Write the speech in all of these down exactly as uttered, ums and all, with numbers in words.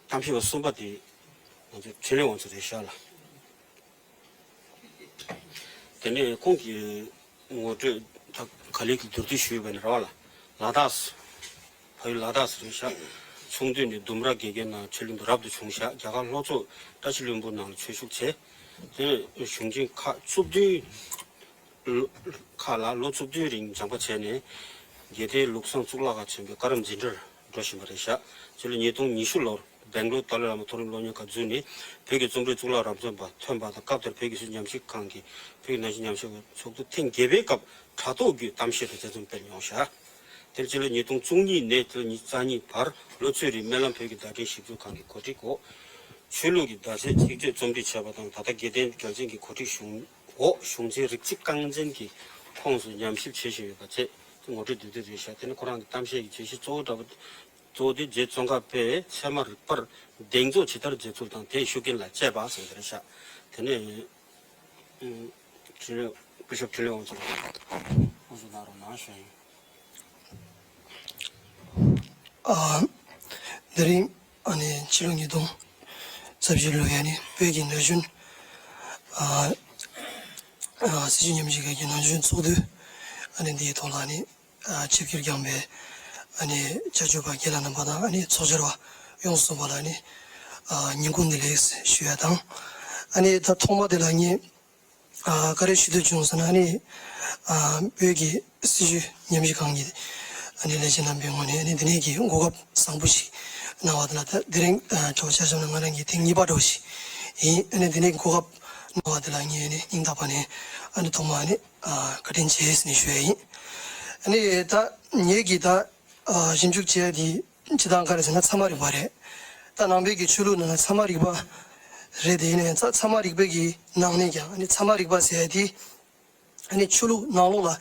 གཏམ་བཤད་པ་གསུམ་པ་དེ་ང་ཚོ་འཕྲིན་ལས་དབང་ཕྱུག་རེད་ཤག་ལ། དེ་ནས་ཁོང་གིས་ངོ་སྤྲོད་ད་ག་ལེར་གྱི་མདོར་བསྡུས་ཞུས་པ་ཡིན་ན་རེད་བ། ལ་ལ་དྭགས་སུ། ཕ་ཡུལ་ལ་དྭགས་སུ་རེད་ཤག། ཆུང་དུས་ནས་ལྡུམ་ར་དགེ་རྒན་ནང་ཆོས་གླིང་དུ་རབ་ཏུ་བྱུང་ཤག། རྒྱ་གར་ལྷོ་ཕྱོགས་བཀྲ་ཤིས་ལྷུན་པོ་ནང་ལ་ཆོས་ཞུགས་བྱས། དེ་ནས་གཞུང་ཆེན་ཁག་བཅུ་བདུན། ཁག་ལ་ལོ་བཅུ་བདུན་རིང་སྦྱངས་པ་བྱས་ནས། དགེ་ལྡན་ལུགས་བཟང་གཙུག་ལག་ཁང་ཆེན་པོའི་བཀའ་རབ་འཛིན་གྲྭར་འགྲོ་བཞིན་པ་རེད་ཤག། སྤྱི་ལོ་ཉིས་སྟོང་ཉི་ཤུ་ལོར་སྦེང་ལོར་ཏཱ་ལའི་བླ་མ་མཐོ་རིམ་སློབ་གཉེར་ཁང་འཛུགས་ནས། བོད་ཀྱི་རྩོམ་རིག་གཙུག་ལག་རབ་འཛོམས་པ་ཐོན་པ་དང་། སྐབས་དེར་བོད་ཀྱི་སྲིད་བྱུས་ཉམས་ཞིབ་ཁང་གི་བོད་ཀྱི་ན་གཞོན་ཉམས་ཞིབ་པ་ཚོགས་འདུ་ཐེངས་བརྒྱད་པའི་སྐབས་དྲ་ཐོག་བརྒྱུད་གཏམ་བཤད་དང་མཛད་རྩོམ་སྤེལ་མྱོང་ཤག། དེར་སྤྱི་ལོ་ཉིས་སྟོང་བཅུ་གཉིས་ནས་སྤྱི་ལོ་ཉིས་སྟོང་རྩ་གཉིས་བར་ལོ་གཅིག་རིང་སྨོན་ལམ་བོད་ཀྱི་བརྡ་འཕྲིན་ཞིབ་འཇུག་ཁང་གི་གོ་སྒྲིག་འོག་ཆོས་ལུགས་ཀྱི་བརྡ་ཆད་ཚིག་བརྗོད་རྩོམ་སྒྲིག་བྱས་པ་དང་། ད་ལྟ་དགེ་ལྡན་རྒྱལ་མཚན་གྱི་གོ་སྒྲིག་གཞུང་འོག་གཞུང་ཆེན་རིགས་གཅིག་རྐང་འཛིན་གྱི་ཁོངས་སུ་ཉམས་ཞིབ་བྱེད་བཞིན་ཡོད་པ་བཅས་ངོ་སྤྲོད་མདོར་བསྡུས་རེད་ཤག། དེ་ནི་ཁོ་རང་གི་གཏམ་བཤད་ཀྱི་བརྗོད་གཞི་གཙོ་བོ་འདྲ་པོ། གཙོ་བོ་དེ་རྗེ་ཙོང་ཁ་པས་ཚད་མ་རིག་པར་གདེང་འཇོག་ཇི་ལྟར་མཛད་ཚུལ་དང་། དེའི་ཤུགས་རྐྱེན་ལ་དཔྱད་པ་ཟེར་གྱི་རེད་ཤག། དེ་ནས་ཨུམ། འཕྲིན་ལས་སྐུ་ཞབས་འཕྲིན་ལས་དབང་ཕྱུག་ལགས། དབང་ཕྱུག་གནང་རོགས་གནང་ཞུ་ཡིན། ཨ། དེ་རིང་ཨ་ནི་ཕྱི་ལོ་ཉིས་སྟོང་རྩ་བཞི་ལོའི་ཨ་ནི་བོད་ཀྱི་ན་གཞོན་ཨ་ཨ་སྲིད་བྱུས་ཉམས་ཞིབ་ཁང་གི་ན་གཞོན་ཚོགས་འདུ་ཨ་ནི་འདིའི་ཐོག་ལ་ཨ་ནི་ཨ་ཆིབས་བསྒྱུར་བསྐྱངས་པའི་ཨ་ནི་བྱ་སྤྱོད་པ་རྒན་ལགས་རྣམ་པ་དང་། ཨ་ནི་ཚོགས་བཅར་བ་ཡོངས་སུ་རྫོགས་པ་ལ་ཨ་ནི་ཨ་ཉིན་གུང་བདེ་ལེགས་ཞུ་ཡ་དང་། ཨ་ནི་ད་ཐོག་མ་དེ་ལ་ངས་ཨ་ག་རེ་ཞུ་འདོད་བྱུང་ཟེར་ན། ཨ་ནི་ཨ་བོད་ཀྱི་སྲིད་བྱུས་ཉམས་ཞིབ་ཁང་གི་ཨ་ནི་ལས་བྱེད་རྣམ་པའི་ངོས་ནས་ཨ་ནི་འདི་ནས་ཀྱི་གོ་སྐབས་བཟང་པོ་ཞིག་གནང་བ་དེ་ལ། ད་དེ་རིང་ཨ་ཆོག་ཆ་བཞག་ན་ང་རང་གི་ཐེངས་གཉིས་པ་འདྲ་བོ་ཞིག་ཡིན། ཨ་ནི་འདི་ནས་གོ་སྐབས་གནང་བ་དེ་ལ་ངས་ཨ་ནི་སྙིང་ཐག་པ་ནས་ཨ་ནི་ཐོག་མ་ཨ་ནི་ཨ་བཀའ་དྲིན་ཆེ་ཟེར་ནས་ཞུ་ཡ་ཡིན། ཨ་ནི་ད་ངེད་ཀྱིས་ད་ཨ་ཞིབ་འཇུག་བྱས་དེ་སྤྱི་བཏང་ག་རེ་ཟེར་ན་ཚད་མ་རིག་པ་རེད། ད་ནང་པའི་གི་ཆོས་ལུགས་ནང་ལ་ཚད་མ་རིག་པ་རེད། དེ་ནས་ཚ་ཚད་མ་རིག་པའི་གི་ནང་ནས་ཀྱང་ཨ་ནི་ཚད་མ་རིག་པ་ཟེར་ཡ་དེ་ཨ་ནི་ཆོས་ལུགས་ནང་ལོགས་ལ་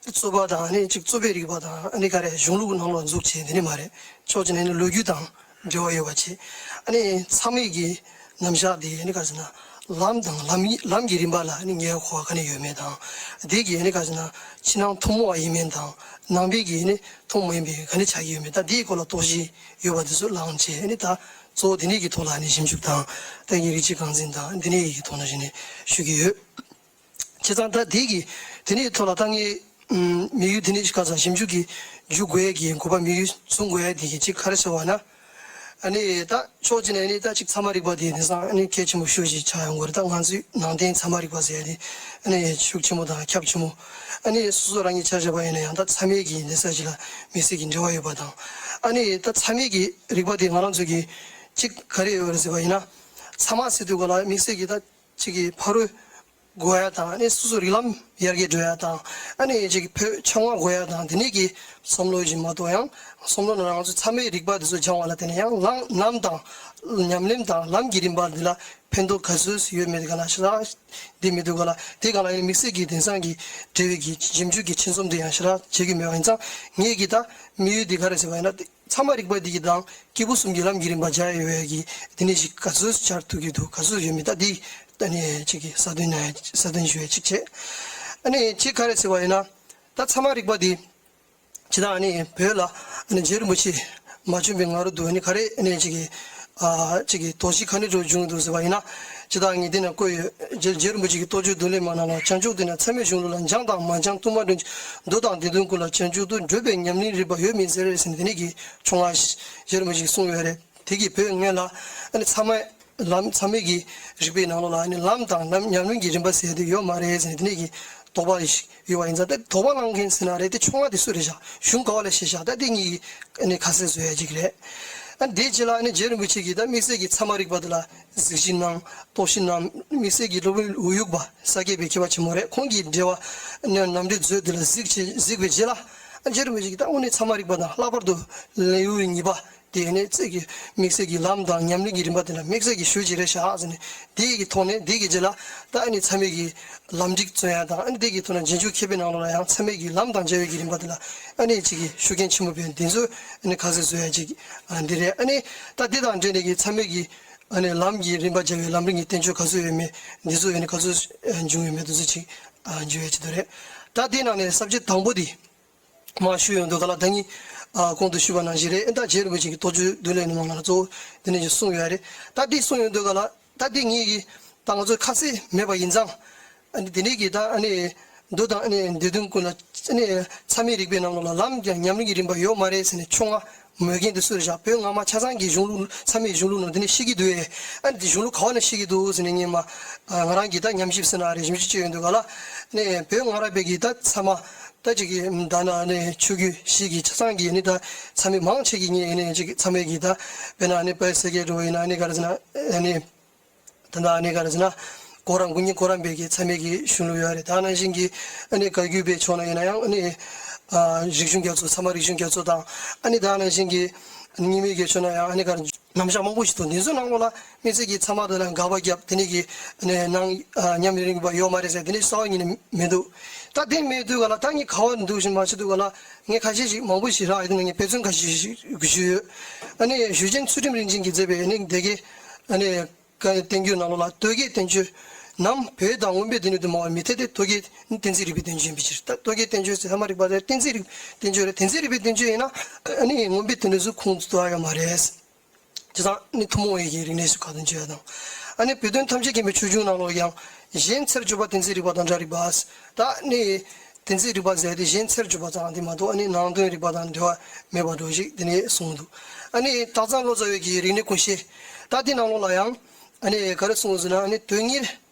རྩོད་པ་དང་། ཨ་ནི་ཅིག་རྩོད་པའི་རིག་པ་དང་། ཨ་ནི་ག་རེ་གཞུང་ལུགས་ནང་ལོགས་འཛུགས་བྱས་དེ་ནི་མ་རེད། ཕྱོགས་གཅིག་ནས་ཨ་ནི་ལོ་རྒྱུས་དང་འབྲེལ་བ་ཡོད་པ་བྱས། ཨ་ནི་ཚད་མའི་གི་རྣམ་གཞག་དེ་ཨ་ནི་ག་རེ་ཟེར་ན་ལམ་དང་ལམ་ལམ་གྱི་རིམ་པ་ལ་ཨ་ནི་ངེས་པ་ག་ནས་ཡོད་མེད་དང་། དེ་གི་ཨ་ནི་ག་རེ་ཟེར་ན་ཕྱི་ནང་ཐུན་མོང་བ་ཡིན་མིན་དང་། ནང་པའི་གི་ཨ་ནི་ཐུན་མོང་མིན་པའི་ག་ནས་ཆགས་ཀྱི་ཡོད་མེད། ད་དེའི་སྐོར་ལ་རྟོག་ཞིབ་ཡོད་པ་དེ་ཚོ་བླངས་བྱས། ཨ་ནི་ད་གཙོ་བོ་དེ་ནས་ཀྱི་ཐོག་ལ་ཨ་ནི་ཞིབ་འཇུག་དང་། ད་ངས་རིགས་གཅིག་རྐང་འཛིན་དང་དེ་ནས་ཀྱི་ཐོག་ན་བྱས་ནས་ཞུ་གི་ཡོད། བྱས་ཙང་ད་དེ་གི་དེ་ནས་ཐོག་ལ་ད་ངས་ཨམ་དམིགས་ཡུལ་དེ་ནས་ག་ཚ་ཞིབ་འཇུག་གི་འཇུག་དགོས་ཡས་ཀྱི་དགོས་པ་དམིགས་ཡུལ་བཟུང་དགོས་ཡས་དེ་གི་གཅིག་ག་རེ་ཟེར་བ་ན། ཨ་ནི་ད་ཕྱོགས་གཅིག་ནས་ཨ་ནི་ད་གཅིག་ཚད་མ་རིག་པ་དེ་དེང་སང་ཨ་ནི་གལ་ཆེན་པོ་ཤོས་ཤིག་ཆགས་ཡོང་གི་རེད། ད་ང་ཚོའི་ནང་བསྟན་ཚད་མ་རིག་པ་ཟེར་ཡ་དེ་ཨ་ནི་ཤུགས་ཆེན་པོ་དང་ཁྱབ་ཆེན་པོ། ཨ་ནི་སོ་སོ་རང་གིས་ཆ་བཞག་པ་ཡིན་ན་ཡང་ད་ཚད་མའི་གི་གནས་ས་ཞིག་ལ་དམིགས་བསལ་གྱི་འབྲེལ་བ་ཡོད་པ་དང་། ཨ་ནི་ད་ཚད་མའི་གི་རིག་པ་དེ་ང་རང་ཚོ་གི་གཅིག་ག་རེ་ཡོད་རེད་ཟེར་བ་ཡིན་ན། ཚད་མ་ཟེར་དུས་ག་ལ་དམིགས་བསལ་གྱི་ད་གཅིག་གི་ཕ་རོལ་གོ་ཡ་དང་། ཨ་ནི་སོ་སོ་རིགས་ལམ་ཡར་རྒྱས་འགྲོ་ཡ་དང་། ཨ་ནི་གཅིག་གི་བོད་ཆོས་ལྔ་གོ་ཡ་དང་། དེ་ནས་ཀྱི་བསམ་བློ་ཞིག་མ་གཏོགས། ཡང་བསམ་བློ་ནང་ང་ཚོ་ཚད་མའི་རིག་པ་དེ་ཚོ་སྦྱང་བ་ལ་བརྟེན་ནས་ཡང་ལམ་ལམ་དང་ཉམས་ལེན་དང་ལམ་གྱི་རིམ་པ་འདི་ལ་ཕན་ཐོགས་ག་ཚོད་ཡོད་མེད་ག་ལ་ཞེ་དྲག་འདི་མི་འདུག་ག་ལ། དེ་ག་ལ་ཡང་དམིགས་བསལ་གྱི་དེང་སང་གི་འབྲེལ་བའི་གི་ཞིབ་འཇུག་གི་ཕྱིན་ཚོམ་དེ་ཡང་ཞེ་དྲག་བྱེད་ཀྱི་མེད་པ་ཡིན་ཙང་། ངེད་ཀྱི་ད་དམིགས་ཡུལ་འདི་ག་རེ་ཟེར་བ་ཡིན་ན། ཚད་མ་རིག་པ་འདི་གི་དང་སྐྱེས་བུ་གསུམ་གྱི་ལམ་གྱི་རིམ་པ་སྦྱར་ཡོད་ཡ་གི་དེ་ནས་ཞིག་ག་ཚོད་སྦྱར་ཐུབ་ཀྱི་འདུག་ག་ཚོད་ཡོད་མེད། ད་འདི་ཨ་ནི་གཅིག་གི་ས་དོན་ན་ས་དོན་ཞུ་ཡ་གཅིག་བྱས། ཨ་ནི་གཅིག་ག་རེ་ཟེར་བ་ཡིན་ན། ད་ཚད་མ་རིག་པ་འདི་ཇི་ལྟར་ཨ་ནི་བོད་ལ་ཨ་ནི་རྗེ་རིན་པོ་ཆེ་མ་བྱོན་པའི་སྔ་རོལ་དུ་ཨ་ནི་ག་རེ་ཨ་ནི་གཅིག་གི་ཨ་གཅིག་གི་དོགས་གཞི་ག་ནས་འགྲོ་བྱུང་འདུག་ཟེར་བ་ཡིན་ན། ཇི་ལྟར་ངས་འདི་ན་བཀོད་ཡོད། རྗེ་རྗེ་རིན་པོ་ཆེ་གི་རྟོགས་བརྗོད་མདོ་ལེགས་མ་ནང་ལ། བྱང་ཆུབ་འདི་ན་ཚད་མའི་གཞུང་ལུགས་ལ། སྦྱངས་དང་མ་སྦྱངས་དུ་མ་འདྲེན་ཅིང་། མདོ་དང་སྡེ་བདུན་ཀུན་ལ་བྱང་ཆུབ་ཏུ། བགྲོད་པའི་ཉམས་ལེན་རིམ་པ་ཡོད་མིན་ཟེར་ཟེར་ནས་དེ་ནས་ཀྱི་ཆུང་ང་རྗེ་རིན་པོ་ཆེས་གསུངས་ཡོད་རེད། དེ་གི་བོད་སྔོན་ལ་ཨ་ནི་ཚད་མ་ལམ་ཚད་མའི་གི་རིག་པའི་ནང་ལོགས་ལ་ཨ་ནི་ལམ་དང་ལམ་ཉམས་ལེན་གྱི་རིམ་པ་ཟེར་དེ་ཡོད་མ་རེད་ཟེར་ནས་དེ་ནས་ཀྱི་དོགས་པ་ཞིག་ཡོད་པ་ཡིན་ཙང་། དེ་དོགས་པ་བསླང་མཁན་ཟེར་ན་རེད། དེ་ཆུང་ང་དེ་སུ་རེད་ཤག། གཞུང་ག་བ་ལ་བཤད་ཤག། ད་དེ་གཉིས་ཀྱི་ཨ་ནི་ཁ་གསལ་བཟོ་ཡ་ཅིག་རེད། ཨ་ནི་དེའི་རྗེས་ལ་ཨ་ནི་རྗེ་རིན་པོ་ཆེ་གིས་ད་དམིགས་བསལ་གྱི་ཚད་མ་རིག་པ་དེ་ལ་གཟིགས་ཞིབ་གནང་། རྟོག་ཞིབ་གནང་། དམིགས་བསལ་གྱི་སློབ་དཔོན་འུ་ཡུག་པ་ས་སྐྱ་པའི་མཁས་པ་ཆེན་མོ་རེད། ཁོང་གིས་འགྲེལ་བ་ནི་རྣམ་འགྲེལ་མཛོད་དེ་ལ་གཟིགས་བྱས་གཟིགས་པའི་རྗེས་ལ། ཨ་རྗེ་རིན་པོ་ཆེ་གིས་ད་དངོས་གནས་ཚད་མ་རིག་པ་དང་ལྷག་པར་དུ་ལེའུ་གཉིས་པ་དེ་ནི་རྩེ་གི་དམིགས་བསལ་གྱི་ལམ་དང་ཉམས་ལེན་གྱི་རིམ་པ་དེ་ལ་དམིགས་བསལ་གྱི་ཞུ་ཅིག་རེད་ཤག་ཟེར་ནས། དེ་གི་ཐོག་ནས་དེ་གི་རྗེས་ལ་ད་ཨ་ནི་ཚད་མའི་གི་ལམ་འགྲིག་བརྩོན་ཡ་དང་། ཨ་ནི་དེ་གི་ཐོག་ནས་རྗེས་འཇུག་མཁས་པའི་ནང་ལོགས་ལ་ཡང་ཚད་མའི་གི་ལམ་དང་སྦྱར་བའི་གི་རིམ་པ་དེ་ལ་ཨ་ནི་གཅིག་གི་ཤུགས་རྐྱེན་ཆེན་པོ་ཕན། དེ་ཚོ་ཨ་ནི་ཁ་གསལ་བཟོ་ཡ་ཅིག་ཨ་འདི་རེད། ཨ་ནི་ད་དེ་དང་འབྲེལ་ནས་གི་ཚད་མའི་གི་ཨ་ནི་ལམ་གྱི་རིམ་པ་སྦྱར་བའི་ལམ་རིམ་གྱི་བསྟན་བཅོས་ག་ཚོད་ཡོད་མེད་འདི་ཚོ་ཨ་ནི་ག་ཚོད་འབྱུང་ཡོད་མེད་འདི་ཚོ་ཅིག་ཨ་འཇུ་ཡ་ཅིག་འདུག་རེད། ད་དེའི་ནང་ནས་ས་བཅད་དང་པོ་འདི་མར་ཞུ་ཡོང་དུས་ག་ལ། ད་ནི་ ཨ་གོང་དུ་ཞུས་པ་ནང་བཞིན་རེད། ད་རྗེ་རིན་པོ་ཆེ་གི་མདོ་རྒྱུད་འདུལ་བའི་ནང་ལ་གཙོ་བོ་དེ་ནས་ཀྱི་གསུངས་ཡོད་རེད། ད་འདི་གསུངས་ཡོང་དུས་ག་ལ་ད་འདི་ངེད་ཀྱི་ད་ང་ཚོའི་ཁ་གསལ་མེད་པ་ཡིན་ཙང་། ཨ་ནི་དེ་ནས་ཀྱི་ད་ཨ་ནི་མདོ་དང་ཨ་ནི་སྡེ་བདུན་ཀུན་ལ་ཨ་ནི་མཚམས་མེད་རིག་པའི་ནང་ལོགས་ལ་ལམ་ཀྱང་ཉམས་ལེན་གྱི་རིམ་པ་ཡོད་མ་རེད་ཟེར་ནས་ཕྱོགས་སྔ་མོས་མཁན་དེ་སུ་རེད་བཞག་བོད་སྔ་མ་ཆ་ཚང་གི་གཞུང་ལུགས་མཚམས་མེད་གཞུང་ལུགས་ནང་དེ་ནས་ཤེས་ཀྱི་འདུག་ཨེ། ཨ་ནི་དེ་གཞུང་ལུགས་ག་བ་ནས་ཤེས་ཀྱི་འདུག་ཟེར་ནས་ངས་མ་ང་རང་གིས་ད་ཉམས་ཞིབ་ཟེར་ན་རེད་ཞིབ་འཇུག་བྱས་ཡོང་དུས་ག་ལ་ཨ་ནི་བོད་སྔ་རབས་པའི་གི་ད་ཚད་མ་ད་ཅིག་གི་ད་ན་ཨ་ནི་ཆོས་བརྒྱུད་བཞི་གི་ཆ་ཚང་གི་ཨ་ནི་ད་མཚམས་མེད་མང་ཆེ་གི་ངས་ཨ་ནི་ཅིག་མཚམས་མེད་གི་ད་དཔེར་ན་ཨ་ནི་དཔལ་སེ་གེ་འགྲོ་བ་ཡིན་ན་ཨ་ནི་ག་རེ་ཟེར་ན་ཨ་ནི། ད་ལྟ་ཨ་ནི་ག་རེ་ཟེར་ན། གོ་རམས་སྐུ་ཉིད་གོ་རམས་པའི་གི་མཚམས་མེད་ཀྱི་གཞུང་ལུགས་ཡོད་རེད། ད་ནང་བཞིན་གྱི་ཨ་ནི་བཀའ་བརྒྱུད་པའི་ཕྱོགས་ན་ཡིན་ན་ཡང་ཨ་ནི། ཨ་རིག་གཞུང་རྒྱ་མཚོ་ཚད་མ་རིག་གཞུང་རྒྱ་མཚོ་དང་ཨ་ནི་ད་ནང་བཞིན་གྱི་རྙིང་མའི་གི་ཕྱོགས་ན་ཡང་ཨ་ནི་ག་རེ་རྣམ་གཞག་མང་པོ་ཞིག་འདུག་འདི་ཚོ་ནང་ལོགས་ལ་དམིགས་བསལ་གྱི་ཚད་མ་དེ་ལ་དགག་པ་བརྒྱབ་དེ་ནས་ཀྱི་ཨ་ནི་ནང་ཨ་ཉམས་ལེན་རིམ་པ་ཡོད་མ་རེད་ཟེར་དེ་ནས་རྩ་བ་ཉིད་ནས་མི་འདུག་ད་དེ་མེད་དུས་ག་ལ་ད་ངས་ག་བ་འདུག་བཞིན་མ་བྱེད་དུས་ག་ལ་ངས་ཁ་ཤས་ཤིག་མང་པོ་ཞིག་རག་ཡོད་དེ་ནས་ངས་དཔེ་མཚོན་ཁ་ཤས་ཤིག་ཞུས་ཡོད། ཨ་ནི་ཞུས་ཅན་ཚུལ་ཁྲིམས་རིན་ཆེན་གྱིས་མཛད་པའི་ཨ་ནི་སྡེ་དགེ་ཨ་ནི། བཀའ་བསྟན་འགྱུར་ནང་ལོགས་ལ་བསྟོད་རྒྱས་བསྟན་བཅོས་ནམ་བོད་དང་མངོན་པའི་བསྟན་བཅོས་དུ་མ་བར་མི་འཐད་དེ། བསྟོད་རྒྱས་ནི་གཏན་ཚིགས་རིག་པའི་བསྟན་བཅོས་ཡིན་པའི་ཕྱིར། ད་བསྟོད་རྒྱས་བསྟན་བཅོས་ཟེར་ཚད་མ་རིག་པ་དེ་གཏན་ཚིགས་རིག་བསྟན་བཅོས་རེད། གཏན་ཚིགས་རིག་པའི་བསྟན་བཅོས་ཡིན་ན་ཨ་ནི་མངོན་པའི་བསྟན་བཅོས་སུ་ཁུངས་གཏུགས་ཡོད་མ་རེད། བྱས་ཙང་ནི་ཐུན་མོང་བའི་གི་རིག་གནས་སུ་ཁ་ཏོན་བྱས་ཡོད་དང་། ཨ་ནི་བོད་དོན་ཐམས་ཅད་མཁྱེན་པའི་ཆོས་འབྱུང་ནང་ལོགས་ཀྱང་གཞན་ཚར་གཅོད་པ་གཏན་ཚིགས་རིག་པ་དང་སྒྲ་རིག་པ། ད་ནི། གཏན་ཚིགས་རིག་པ་ཟེར་དེ་གཞན་ཚར་གཅོད་པ་ཙམ་དེ་མ་གཏོགས་ཨ་ནི་ནང་དོན་རིག་པ་དང་འབྲེལ་བ་མེད་པ་འདྲ་ཞིག་དེ་ནས་གསུངས་འདུག་ཨ་ནི་སྟག་ཚང་ལོ་ཙཱ་བའི་གི་རིག་གནས་ཀུན་ཤེས། ད་དེ་ནང་ལོགས་ལ་ཡང་ཨ་ནི་ག་རེ་གསུངས་ཟེར་ན་ཨ་ནི་དོན་གཉེར་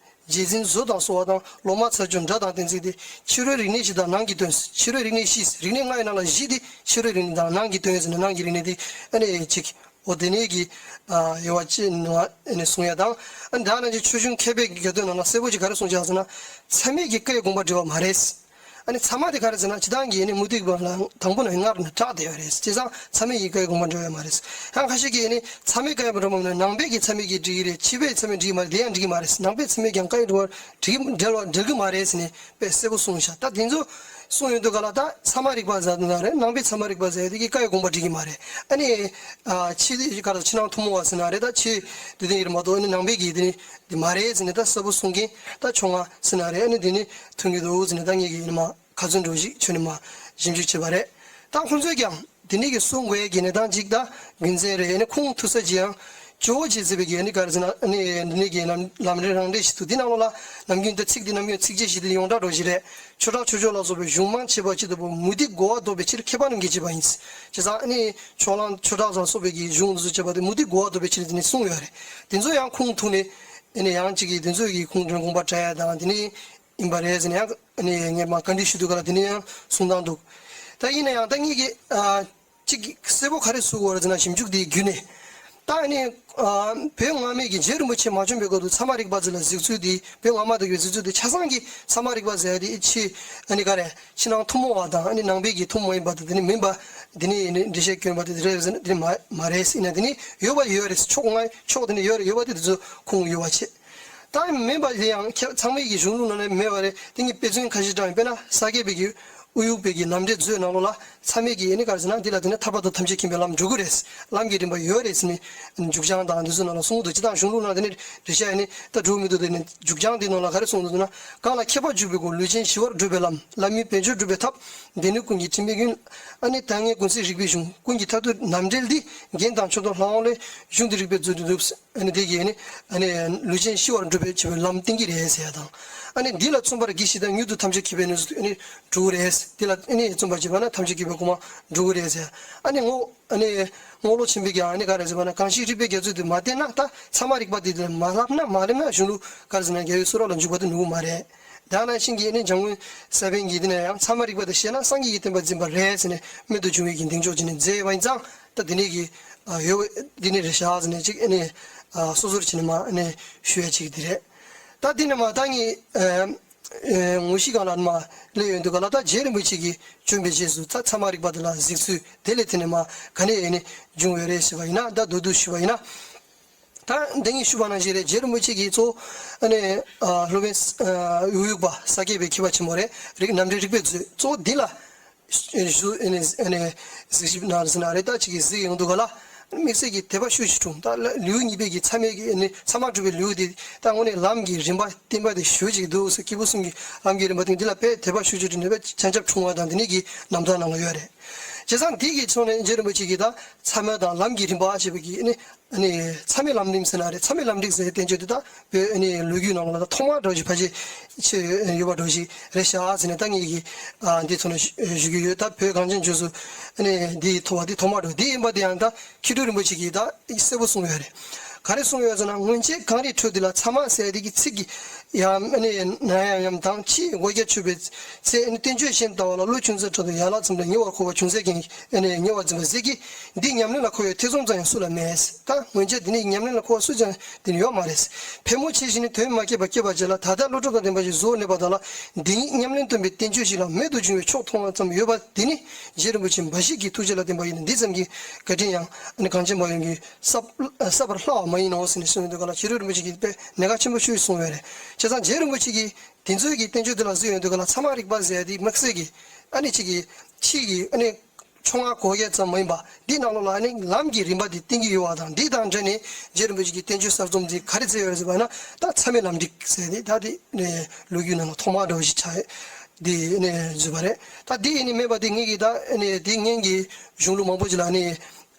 རྗེས་འཛིན་བཟོ་དང་གསོ་བ་དང་ལོག་སྨྲ་ཚར་གཅོད་སྒྲ་དང་གཏན་ཚིགས་དེ་ཕྱི་རོལ་རིག་གནས་བཞི་དང་ནང་གི་དོན། ཕྱི་རོལ་རིག་གནས་བཞི། རིག་གནས་ལྔ་ཡི་ནང་ལ་བཞི་དེ་ཕྱི་རོལ་རིག་གནས་དང་ནང་གི་དོན་ཟེར་ན་ནང་གི་རིག་གནས་དེ་ཨ་ནི་གཅིག་འོ་དེ་ནས་ཀྱི་ཨ་ཡོད་པ་ཅི་ནུས་པ་ཨ་ནི་གསུང་ཡ་དང་། ཨ་ནི་ད་ནང་གི་ཆོས་འབྱུང་མཁས་པའི་རྒྱ་མཚོའི་ནང་ལ་གསལ་པོ་ཅིག་ག་རེ་གསུངས་ཀྱང་ཟེར་ན། མཚམས་མེད་ཀྱི་བཀའི་དགོངས་པ་འགྲེལ་བ་མ་རེད། ཨ་ནི་ཚད་མ་དེ་ག་རེ་ཟེར་ན་སྤྱིར་བཏང་གི་ཨ་ནི་མུ་སྟེགས་པ་ལ་དང་པོ་ན་སྔར་ནས་གྲགས་བསྡད་ཡོད་རེད། བྱས་ཙང་མཚམས་མེད་ཀྱི་བཀའི་དགོངས་པ་འགྲེལ་བ་མ་རེད། ཡང་ཁ་ཤས་ཀྱིས་ཨ་ནི་མཚམས་མེད་བཀའི་དགོངས་པ་ནང་པའི་གི་མཚམས་མེད་ཀྱིས་འགྲིག་གི་རེད། ཕྱི་པའི་མཚམས་མེད་འགྲིག་གི་མ་རེད། དེ་ཡང་འགྲིག་གི་མ་རེད། ནང་པའི་མཚམས་མེད་ཀྱང་བཀའི་དགོངས་པ་འགྲིག་འགྲེལ་བ་འགྲེལ་གི་མ་རེད་ཟེར་ནས་དཔེ་གསལ་པོ་གསུངས་ཤག་ད་དེ་ཚོ་གསུངས་ཡོང་དུས་ག་ལ་ད་ཚད་མ་རིག་པ་ཟེར་ན་རེད། ནང་པའི་ཚད་མ་རིག་པ་ཟེར་དེ་གི་བཀའི་དགོངས་པ་འགྲིག་གི་མ་རེད། ཨ་ནི་ཨ་ཕྱི་དེ་ག་ལ་ཕྱི་ནང་ཐུན་མོང་བ་ཟེར་ན་རེད། ད་ཕྱི་དེ་དེ་ཡིན་མ་གཏོགས་ཨ་ནི་ནང་པའི་གི་དེ་ནི་དེ་མ་རེད་ཟེར་ནས་ད་གསལ་པོ་གསུང་མཁན་ད་ཕྱོགས་སྔ་ཟེར་ན་རེད། ཨ་ནི་དེ་ནི་ཐོན་གྱི་འདུག་ཟེར་ནས་ད་ངེད་ཀྱི་ཡིན་མ་ག་ཚོད་འགྲོ་ཞིག་ཆོས་ནི་མ་ཞིབ་འཇུག་བྱས་པ་རེད། ད་ཁོང་ཚོས་ཀྱང་དེ་ནི་གི་གསུང་དགོས་ཀྱི་གནས་སྟངས་ཅིག་ད་རྒྱུ་མཚན་རེད། ཨ་ནི་ཁུངས་ཐུག་ས་ཅི་ཡང་ཇོ་བོ་རྗེས་མཛད་པའི་གི་ཨ་ནི་ག་རེ་ཟེར་ན་ཨ་ནི་དེ་ནི་གི་ལམ་ལམ་རིམ་རང་འགྲེལ་ཞིག་འདུག་དེ་ནང་ལོགས་ལ་ནམ་རྒྱུན་ད་ཚིག་དེ་ནམ་རྒྱུན་ཚིགས་བཅད་བཞི་དེ་ཡོངས་གྲགས་འགྲོ་ཞིག་རེད། ཆོས་གྲགས་ཆོས་མཆོག་ལ་སོགས་པའི་གཞུང་མང་ཆེ་བ་ཅི་ལྟ་བུ་མུ་སྟེགས་རྒོལ་བ་བཟློག་པའི་ཕྱིར་མཁས་པ་རྣམས་ཀྱིས་བྱས་པ་ཡིན། བྱས་ཙང་ཨ་ནི་ཕྱོགས་གླང་ཆོས་གྲགས་ལ་སོགས་པའི་གི་གཞུང་འདི་ཚོ་བྱས་པ་དེ་མུ་སྟེགས་རྒོལ་བ་བཟློག་པའི་ཕྱིར་དེ་ནི་གསུངས་ཡོད་རེད། དེ་ཚོ་ཡང་ཁུངས་ཐུག་ནས་ཨ་ནི་ཡང་གཅིག་གིས་དེ་ཚོ་གི་ཁུངས་དྲན་དགོངས་པ་འགྲེལ་ཡ་དང་དེ་ནི་ཡིན་པ་རེད་ཟེར་ནས་ཡང་ཨ་ནི་ངས་མ་བཀའ་འདྲི་ཞུ་དུས་ག་ལ་དེ་ནི་ཡང་གསུང་སྟངས་འདུག་ད་ཡིན་ན་ཡང་ད་ངེད་ཀྱི་ཨ། གཅིག་གསལ་པོ་ག་རེ་གསུང་གི་ཡོད་རེད་ཟེར་ན་ཞིབ་འཇུག་དེའི་བརྒྱུད་ནས། ད་ཨ་ནི་ཨ་བོད་སྔ་མའི་གི་རྗེ་རིན་པོ་ཆེ་མ་བྱོན་པའི་སྐབས་དུ་ཚད་མ་རིག་པ་ཚོ་ལ་གཟིགས་ཚུལ་དེ་བོད་སྔ་མ་དག་གི་གཟིགས་ཚུལ་དེ་ཆ་ཚང་གི་ཚད་མ་རིག་པ་ཟེར་ཡ་དེ་ཕྱི་ཨ་ནི་ག་རེ་ཕྱི་ནང་ཐུན་མོང་བ་དང་ཨ་ནི་ནང་པའི་གི་ཐུན་མོང་ཡིན་པ་དང་དེ་ནི་མིན་པ་དེ་ནི་ཨ་ནི་འགྲེལ་བཤད་སྐྱོན་པ་དེ་རེད་ཟེར་ན་དེ་ནི་མ་མ་རེད་ཟེར་ན་དེ་ནི་ཡོད་པ་ཡོད་རེད། ཕྱོགས་ལྔ་ཕྱོགས་དེ་ནི་ཡོད་རེད། ཡོད་པ་དེ་དེ་ཚོ་ཁུངས་ཡོད་པ་བྱེད། ད་མེད་པ་དེ་ཡང་ཁྱེད་ཚང་མའི་གི་གཞུང་ལུགས་ནང་ལ་མེད་པ་རེད། དེ་ངས་དཔེ་མཚོན་ཁ་ཤས་དྲངས་ཡིན། དཔེར་ན་ས་སྐྱ་པའི་གི་ཨུ་ཡུག་པའི་གི་ནམ་འགྲེལ་མཛོད་ནང་ལོགས་ལ་ཚད་མའི་གི་ཨ་ནི་ག་རེ་ཟེར་ན་འདི་ལ་དེ་ནི་ཐར་པ་དང་ཐམས་ཅད་མཁྱེན་པའི་ལམ་འགྲོ་གི་རེད། ལམ་གྱི་རིམ་པ་ཡོད་རེད་ཟེར་ནས་མཇུག་བྱང་དང་འདི་ཚོ་ནང་ལ་གསུངས་འདུག་སྤྱིར་བཏང་གཞུང་ལུགས་ནང་དེ་ནི་འགྲེལ་བཤད་ཨ་ནི་ད་འགྲོ་མི་འདུག་དེ་ནི་མཇུག་བྱང་འདི་ནང་ལ་ག་རེ་གསུངས་འདུག་ཟེར་ན། གང་ལ་མཁས་པ་འཇུག་པའི་སྒོ་ལུས་ཅན་ཞི་བར་སྒྲུབ་པའི་ལམ། ལམ་མིན་བེད་སྤྱོད་སྒྲུབ་པའི་ཐབས། སྡེ་སྣོད་ཀུན་གྱི་ཁྲིམས་མེད་ཀུན། ཨ་ནི་ད་སྔའི་ཀུན་གསལ་རིགས་པའི་གཞུང་ཀུན་གྱི་མཐར་ཐུག་ནམ་འགྲེལ་འདི། རྒྱན་དང་ཕྱོགས་དང་ལྷ་དབང་ལས། གཞུང་འདི་རིགས་པའི་མཛོད་དུ་འདུག་ཨ་ནི་དེ་གིས་ཨ་ནི་ཨ་ནི་ལུས་ཅན་ཤི་བར་སྒྲུབ་པའི་བྱེད་པའི་ལམ་བསྟན་གྱི་རེད་ཟེར་ཡ་དང་། ཨ་ནི་འདི་ལ་བརྩོན་པར་གྱིས་ཤིག་དང་མྱུར་དུ་ཐམས་ཅད་མཁྱེན་པའི་གནས་སུ་ཨ་ནི་འགྲོ་གི་རེད། འདི་ལ་ཨ་ནི་བརྩོན་པར་བྱེད་པ་ན་ཐམས་ཅད་མཁྱེན་པའི་གོ་འཕང་འགྲོ་གི་རེད་ཟེར་ཡ། ཨ་ནི་ངོ་ཨ་ནི་རྔོག་ལོ་ཆེན་པོས་ཀྱང་ཨ་ནི་ག་རེ་ཟེར་བ་ན་གང་ཞིག་རིགས་པའི་རྒྱ་མཚོ་དེ་མ་བསྟེན་ན། ད་ཚད་མ་རིག་པ་དེ་དེ་ལ་མ་བསླབ་ན་མ་སླེབས་ན་གཞུང་ལུགས་ག་རེ་ཟེར་ན་རྒྱལ་བའི་གསུང་རབ་ལ་འཇུག་པ་དེ་ནུས་མ་རེད། ད་ནང་བཞིན་གྱི་ཨ་ནི་འཇམ་མགོན་ས་པཎ་གྱིས་དེ་ན་ཡང་ཚད་མ་རིག་པ་དེ་ཤེས་ན་སངས་རྒྱས་ཀྱི་བསྟན་པ་འཛིན་པ་རེད་ཟེར་ནས་རྨད་དུ་བྱུང་བའི་གི་གདེང་འཇོག་བྱས་ནས་མཛད་པ་ཡིན་ཙང་། ད་དེ་ནས་ཀྱི་ཨ་ཡོད་འདི་ནས་རེད་ཤག་ཟེར་ནས་ཅིག་ཨ་ནི་ཨ་སོ་སོར་བྱས་ནས་མ་ཨ་ནི་ཞུ་ཡ་ཅིག་དེ་རེད། ད་དེ་ནས་མ་ད་ངས་ཨ་ཨ་ངོ་ཤེས་གང་ལ་མ་སླེབས་ཡོང་དུས་ག་ལ་ད་རྗེ་རིན་པོ་ཆེ་གིས་བྱོན་པའི་རྗེས་སུ་ད་ཚད་མ་རིག་པ་དེ་ལ་གཟིགས་ཚུལ་དེ་ལས་དེ་ནས་མ་ག་ནས་ཨ་ནི་བྱུང་ཡོད་རེད་ཞུས་པ་ཡིན་ན། ད་མདོར་བསྡུས་ཞུས་པ་ཡིན་ན། ད་འདི་ངས་ཞུས་པ་ནང་བཞིན་རེད། རྗེ་རིན་པོ་ཆེ་གིས་གཙོ་བོ་ཨ་ནི་ཨ་སློབ་དཔོན་ཨ་ཨུ་ཡུག་པ་ས་སྐྱ་པའི་མཁས་པ་ཆེན་པོ་རེད། རིག་ནམ་འགྲེལ་རིགས་པའི་མཛོད་གཙོ་བོ་འདི་ལ་ཞུ་ཨ་ནི་ཨ་ནི་གཟིགས་ཞིབ་གནང་ཟེར་ན་རེད། ད་ཅིག་གིས་གཟིགས་ཡོང་དུས་ག་ལ་དམིགས་བསལ་གྱི་དད་པ་ཤུགས་ཆེ་འཁྲུངས། ད་ལེའུ་གཉིས་པའི་གི་ཚད་མའི་གི་ཨ་ནི་ཚད་མ་སྒྲུབ་པའི་ལེའུ་འདི་ད་དངོས་གནས་ལམ་གྱི་རིམ་པ་བསྟན་པ་དེ་ཞུ་ཅིག་འདུག་ཟེར། སྐྱེས་བུ་གསུམ་གྱི་ལམ་གྱི་རིམ་པ་དེ་འདི་ལ་དཔེ་དད་པ་ཤུགས་ཆེ་འཁྲུངས་ནས་དཔེ་སྤྱན་ཆབ་འཁྲུངས་པ་དང་འདི་ནས་ཀྱི་རྣམ་ཐར་ནང་ལ་ཡོད་རེད། བྱས་ཙང་འདི་གི་ཕྱོགས་ནས་རྗེ་རིན་པོ་ཆེ་གིས་ད་མཚམས་མེད་དང་ལམ་གྱི་རིམ་པ་ཞེས་པའི་གི་ནི་ནི་མཚམས་མེད་ལམ་རིམ་ཟེར་ན་རེད། མཚམས་མེད་ལམ་རིམ་ཟེར་བསྟན་བཅོས་འདི་ད་བོད་ནི་ལོ་རྒྱུས་ནང་ལ་ད་ཐོག་མར་འགྲོ་བཞིན་ཕལ་ཆེར་ཡོད་པ་འགྲོ་བཞིན་རེད་ཤག་ཟེར་ནས་ད་ངེད་ཀྱིས་ཨ་འདི་ཚོ་ནས་ཞུ་གི་ཡོད། ད་བོད་གངས་ཅན་ལྗོངས་སུ་ནི་འདི་ཐོག་པ་འདི་ཐོག་མར་འགྲོ་འདི་ཡིན་པ་དེ་ཡང་ད་མཁས་གྲུབ་རིན་པོ་ཆེ་གིས་ད་གསལ་པོ་གསུངས་ཡོད་རེད། ག་རེ་གསུངས་ཡོད་ཟེར་ན། སྔོན་ཆད་གངས་རིའི་ཁྲོད་འདི་ལ་ཚ་མ་ཟེར་དེ་གི་ཚིག་གི་ཡང་ནི་ན་ཡང་ཡམ་དང་ཕྱིས་འོ་བརྒྱལ་ཆུ་བའི་ཚེ་ནི་བསྟན་བཅོས་གཞན་ལྟ་བ་ལ་བློ་ཅུང་ཟད་འཕྲོ་དང་ཡན་ལག་ཙམ་ལས་ཉེ་བར་མཁོ་བ་ཅུང་ཟད་ཀྱང་ནི་ཉེ་བར་འཛིན་པ་ཟེར་གི་འདི་ཉམས་ལེན་ལ་མཁོ་བའི་ཐེ་ཚོམ་ཙམ་ཡང་སུ་ལ་མེད། ད་སྔོན་ཆད་འདི་ནི་ཉམས་ལེན་ལ་མཁོ་བ་སུ་ཀྱང་འདི་ནི་ཡོད་མ་རེད། ཕལ་མོ་ཆེ་ཞིག་ནི་དོན་མ་སྐྱེས་པ་སྐྱེས་པར་བྱེད་ལ། ད་ལྟ་བློ་གྲོས་དང་ལྡན་པ་ཞིག་གཟུགས་ནས་པ་དག་ལ་འདི་ཉིད་ཉམས་ལེན་སྟོན་པའི་བསྟན་བཅོས་ཤིག་ལ་རྨད་དུ་བྱུང་བའི་ཕྱོགས་མཐོང་བ་ཙམ་ཡོད་པ་འདི་ནི་རྗེ་རིན་པོ་ཆེ་འབའ་ཞིག་གི་ཐུགས་རྗེ་ལ་བརྟེན་པ་ཡིན། འདི་ཙམ་གྱིས་བཀའ་དྲིན་ཡང་གངས་ཅན་པ་ཡོངས་ཀྱིས་བསབ་བསབ་པར་སླ་བ་མ་ཡིན་ནོ་ཟེར་ནས་གསུངས་ཡོད་དུས་ག་ལ། མཁས་གྲུབ་རིན་པོ་ཆེ་གིས་དཔེ་གནད་འགག་ཆེན་པོ་ཤོས་གསུངས་ཡོད་རེད། བྱས་ཙང་རྗེ་རིན་པོ་ཆེ་གིས་དེ་ཚོའི་གི་བསྟན་བཅོས་དེ་ལ་གཟིགས་ཡོང་དུས་ག་ལ་ཚ་མ་རིག་པ་ཟེར་ཡ་དེ་དམིགས་བསལ་གྱི་ཨ་ནི་གཅིག་གི་ཕྱིས་ཀྱི་ཨ་ནི་ཕྱོགས་སྔ་འགོག་ཡ་ཙམ་མ་ཡིན་པ་འདི་ནང་ལོགས་ལ་ཨ་ནི་ལམ་གྱི་རིམ་པ་དེ་བསྟན་གྱི་ཡོད་པ་དང་། འདི་དང་འབྲེལ་ནས་རྗེ་རིན་པོ་ཆེ་གིས་བསྟན་བཅོས་གསར་རྩོམ་འདི་ག་རེ་མཛད་ཡོད་རེད་ཟེར་བ་ན། ད་མཚམས་མེད་ལམ་རིམ་ཟེར་ཏེ་ད་དེ་ལོ་རྒྱུས་ནང་ལ་ཐོག་མར་འགྲོ་བཞིན་ཆགས་དེ་ནས་བཟོས་པ་རེད། ད་དེ་ནི་མེད་པ་དེ་ངེད་ཀྱིས་ད་ནི་དེ་སྔོན་གྱི་གཞུང་ལུགས་མང་པོ་ཅིག་ལ་ནི་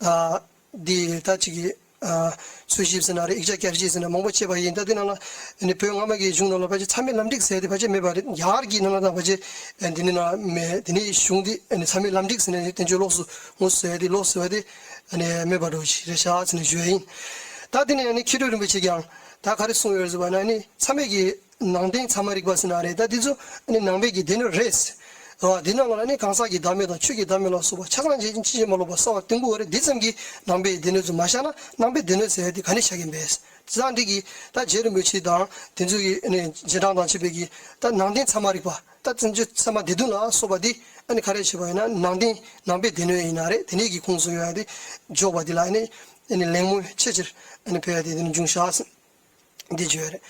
ཨ་དེ་ད་ཅིག་གི་ཨ་འཚོལ་ཞིབ་ཟེར་ན་རེད། ཡིག་ཆ་བསྐྱར་ཞིབ་ཟེར་ན་མང་པོ་བྱས་པ་ཡིན། ད་དེ་ནང་ལ་ནི་བོད་སྔ་མ་གི་གཞུང་ནང་ལ་ཕལ་ཆེར་མཚམས་མེད་ལམ་རིམ་ཟེར་དེ་ཕལ་ཆེར་མེད་པ་རེད། ཡར་གྱི་ནང་ལ་ད་ཕལ་ཆེར་འདི་ནི་ན་མེད། དེ་ནས་གཞུང་འདི་ནི་མཚམས་མེད་ལམ་རིམ་ཟེར་ནས་བསྟན་བཅོས་ལོགས་སུ་ངོ་ཟེར་དེ་ལོགས་ཟེར་བ་དེ་ནི་མེད་པ་འགྲོ་ཞིག་རེད་ཤག་ཟེར་ནས་ཞུ་ཡ་ཡིན། ད་དེ་ནས་ནི་མཁས་གྲུབ་རིན་པོ་ཆེ་ཀྱང་ད་ག་རེ་གསུངས་ཡོད་རེད་ཟེར་བ་ན། ནི་མཚམས་མེད་ཀྱི་ནང་བསྟན་ཚད་མ་རིག་པ་ཟེར་ན་རེད། ད་འདི་ཚོ་ནི་ནང་པའི་གི་སྡེ་སྣོད་རེད། འོ་འདི་ནང་ལ་ནི་གང་ཟག་གི་བདག་མེད་དང་ཆོས་ཀྱི་བདག་མེད་ལ་སོགས་པ་ཆ་ཚང་ཅན་ཅི་ཞིག་མ་ལོག་པ་གསལ་བར་སྟོན་དགོས་པ་རེད། འདི་ཙམ་གྱིས་ནང་པའི་སྡེ་སྣོད་ཚོ་མ་བཞག་ན་ནང་པའི་སྡེ་སྣོད་ཟེར་ཡ་དེ་ག་ནས་བཞག་གིན་པས། བྱས་ཙང་འདི་གི་ད་རྗེ་རིན་པོ་ཆེ་དང་དེ་ཚོ་གི་ནི་རྗེས་འབྲང་དང་བཅས་པའི་གི་ད་ནང་བསྟན་ཚད་མ་རིག་པ། ད་བཙན་བྱོལ་ཚད་མ་སྡེ་བདུན་ལ་སོགས་པ་འདི་ཨ་ནི་ག་རེ་བྱས་པ་ཡིན་ན། ནང་བསྟན་ནང་པའི་སྡེ་སྣོད་ཡིན་ན་རེད། དེ་ནས་ཀྱི་ཁོངས་སུ་ཡོད་ཡ་དེ་འཇོག་པ་འདི་ལ་ཨ་ནི་ཨ་ནི་ལེགས་སྨོན་ཆེ་ཆེར་ཨ་ནི་ཕུལ་ཡ་དེ་དེ་ནི་འབྱུང་བཞག་ཟིན། འདི་བརྗོད་རེད།